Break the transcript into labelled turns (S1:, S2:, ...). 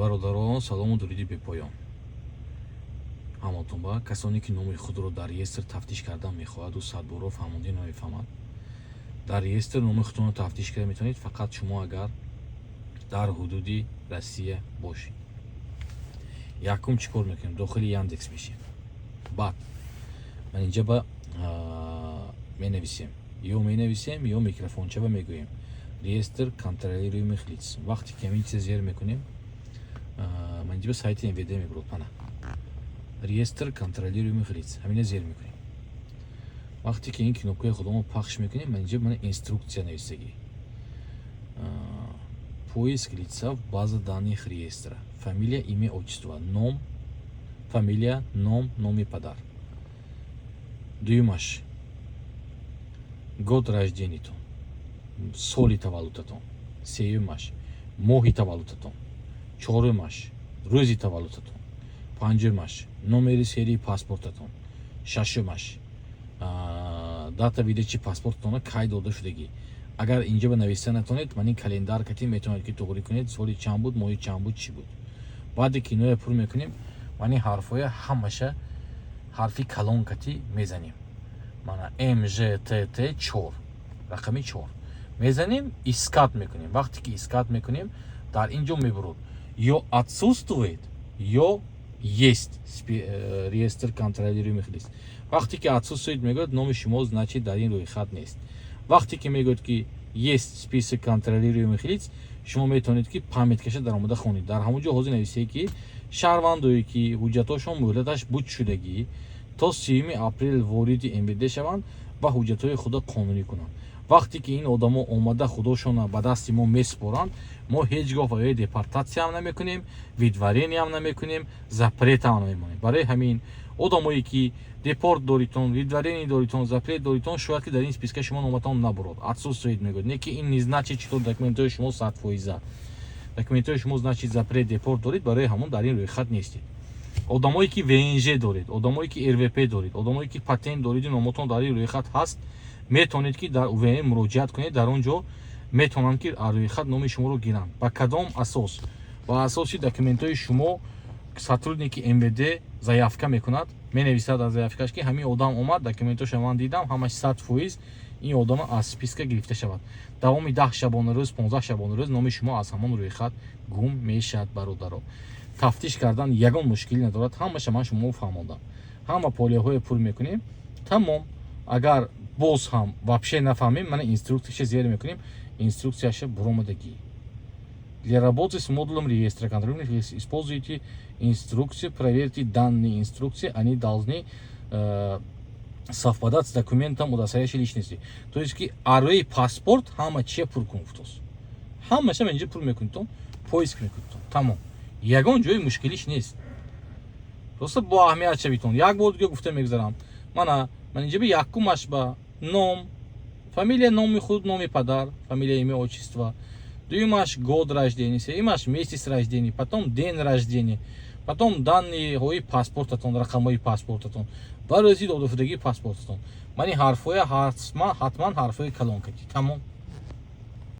S1: Бародарон, салому дуруди бепоён ҳаматон ба касоне, ки номи худро дар реестр тафтиш кардан мехоҳаду садборо фаҳмондӣ намефаҳмад. Дар реестр номи худтонро тафтиш карда метавонед, фақат шумо агар дар ҳудуди Россия бошед. Якум, чӣ кор мекунем? Дохили Яндекс мешем. Баъд ман инҷа ба менависем ё менависем, ё микрофончаба мегӯем: «Реестр контролируемых лиц». Вақте ки ҳамин чиза зер мекунем, ман инҷа ба сайти МВД мебурад. Мана, «Реестр контролируемых лиц», ҳамина зер мекунем. Вақте ки ин кнопкаи худомо пахш мекунем, ман инҷа мана инструкция нависагӣ: «Поиск лица в база данных реестра», фамилия, имя, отчество, ном, фамилия, ном, номи падар. Дуюмаш, год рождениятон, соли таваллудатон. Сеюмаш, моҳи таваллудатон. Чорумаш, рӯзи таваллудатон. Панҷумаш, номери серии паспортатон. Шашумаш, дата выдачи паспортатона, кай дода шудагӣ. Агар инҷа ба нависта натонед, ман ин календар кати метавонед, ки туғрӣ кунед, соли чанд буд, моҳи чанд буд, чӣ буд. Баъде ки иноя пур мекунем, ман ин ҳарфҳоя ҳамаша ҳарфи калон кати мезанем. Мана, МЖТТ 4, рақами 4 мезанем, искать мекунем. Вақте ки искать мекунем, дар ин ҷо мебурад: ё отсутствует, ё есть реестр контролируемых лиц. Вақте ки отсутствует мегӯяд, номи шумо, значит, дар ин рӯйхат нест. Вақте ки мегӯяд, ки есть список контролируемых лиц, шумо метавонед, ки памяткаша даромада хонед. Дар ҳамон ҷо ҳозир нависае, ки шаҳрвандое, ки ҳуҷҷатҳошон муҳлаташ буд шудагӣ, то 30-уми апрел вориди МВД шаванд ва ҳуҷҷатҳои худро қонунӣ кунанд. Вақте ки ин одамо омада худошона ба дасти мо месупоранд, мо ҳеҷ гоҳ барои депортатсияам намекунем, выдворениям намекунем, запретам намемонем. Барои ҳамин одамое, ки депорт доритон, выдворение доритон, запрет доритон, шояд, ки дар ин списка шумо номатон набурод, отсутствует мегӯяд. Не ки ин не значит, что документҳои шумо 100%, документҳои шумо, значит, запрет, депорт доред, барои ҳамон дар ин рӯйхат нестед. Одамое, ки ВНЖ доред, одамое, ки РВП доред, одамое, ки патент дореду номотон дар ин рӯйхат ҳаст, метавонед, ки дар УВН муроҷиат кунед. Дар он ҷо метавонанд, ки аз рӯйхат номи шуморо гиранд. Ба кадом асос? Ба асоси документҳои шумо. Сотрудники МВД заявка мекунад, менависад аз заявкаш, ки ҳамин одам омад, документҳоша ман дидам, ҳамаш 100%, ин одама аз списка гирифта шавад. Давоми 10 шабонарӯз, 15 шабонарӯз номи шумо аз ҳамон рӯйхат гум мешавад. Бародаро, тафтиш кардан ягон мушкилӣ надорад, ҳамаша ман шумо фаҳмондам. Ҳама полияҳое пур мекунем, тамом. Агар боз ҳам вообще нафаҳмем, мана инструкцияша зер мекунем. Инструкцияша буромадагӣ: «Для работы с модулем реестра контрольных используйте инструкцию, проверьте данные инструкции, они должны совпадать с документом, удостоверяющей личности». То есть ки арӯи паспорт ҳама чия пур кун гуфтост. Ҳамаша инҷа пур мекунитон, поиск мекунитон, тамом. Ягон ҷои мушкилиш нест, просто бо аҳамият шавитон. Як бор дига гуфта мегузарам: мана, ман инҷа якумаш ба ном, фамилия, номи худ, номи падар, фамилия, имя, отчество. Дуюмаш, год рождения. Сеюмаш, месяц рождения, потом день рождения, потом данныеҳои паспортатон, рақамҳои паспортатон ва рӯзи додашудагии паспортатон. Ман ин ҳарфҳоя ҳатман ҳарфҳои калон кардӣ, тамом.